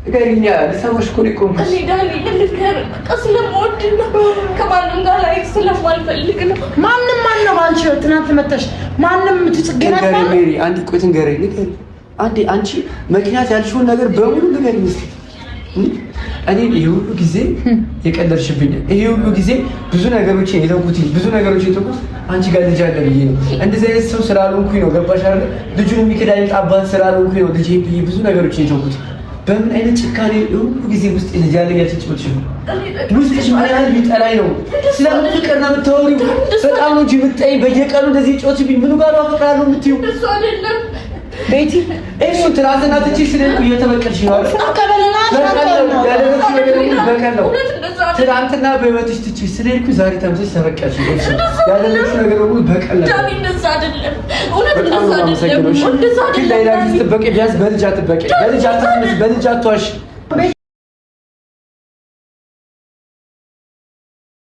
ንገሪኛ። ልሰማሽ እኮ ነው የቆምኩት። እኔ ዳኒ ልንገርህ፣ በቃ ስለምወድ ነው። ከማንም ጋር ላይ ስለማልፈልግ ነው። ማንም ማን ነው በአንቺ ትናንት መተሽ ማንም ትጽጌናት ንገሪኝ ሜሪ፣ አንዴ ቆይ ትንገሪኝ፣ ንገሪኝ አንዴ። አንቺ ምክንያት ያልሽውን ነገር በሙሉ ንገሪኝ እስኪ። እኔ ይሄ ሁሉ ጊዜ የቀለድሽብኝ፣ ይሄ ሁሉ ጊዜ ብዙ ነገሮችን የተውኩት፣ ብዙ ነገሮችን የተውኩት አንቺ ጋር ልጅ አለ ብዬ ነው። እንደዚህ አይነት ሰው ስላልሆንኩኝ ነው። ገባሽ አይደል? ልጁን የሚክድ አይነት አባት ስላልሆንኩኝ ነው ልጄ ብዬ ብዙ ነገሮችን የተውኩት። በምን አይነት ጭካኔ ሁሉ ጊዜ ውስጥ ልጅ አለ እያልሽ ጭምጭ ነው። ውስጥሽ ምን ያህል ቢጠላኝ ነው? ስለምን ፍቅር ነው የምታወሪው? በጣም ነው እንጂ የምትጠይኝ። በየቀኑ እንደዚህ ጮችብኝ። ምኑ ጋር ነው አፈቅራለሁ የምትይው? እሱ አይደለም። ቤቲ። እሱ ትናንትና ትቼሽ ስለሄድኩ እየተበቀልሽ ነው አይደል? መቀበልና በቀል ነው ያደረግሽው ነገር ሁሉ በቀል ነው። እውነት እንደዛ አይደለም። ትናንትና በህይወትሽ ትቼሽ ስለሄድኩ ዛሬ ተመልሰሽ ተበቀልሽ። ያደረግሽው ነገር ሁሉ በቀል ነው። ዳኒ እንደዛ አይደለም። እውነት በጣም እንደዛ ነው አይደለም። የማመሰግነው። እሺ? እንደዛ ግን አይደለም ሌላ ጊዜ ዳኒ። ስትበቀይ ቢያንስ በልጅ አትበቀይ፣ በልጅ አትመስ፣ በልጅ አትዋሽ።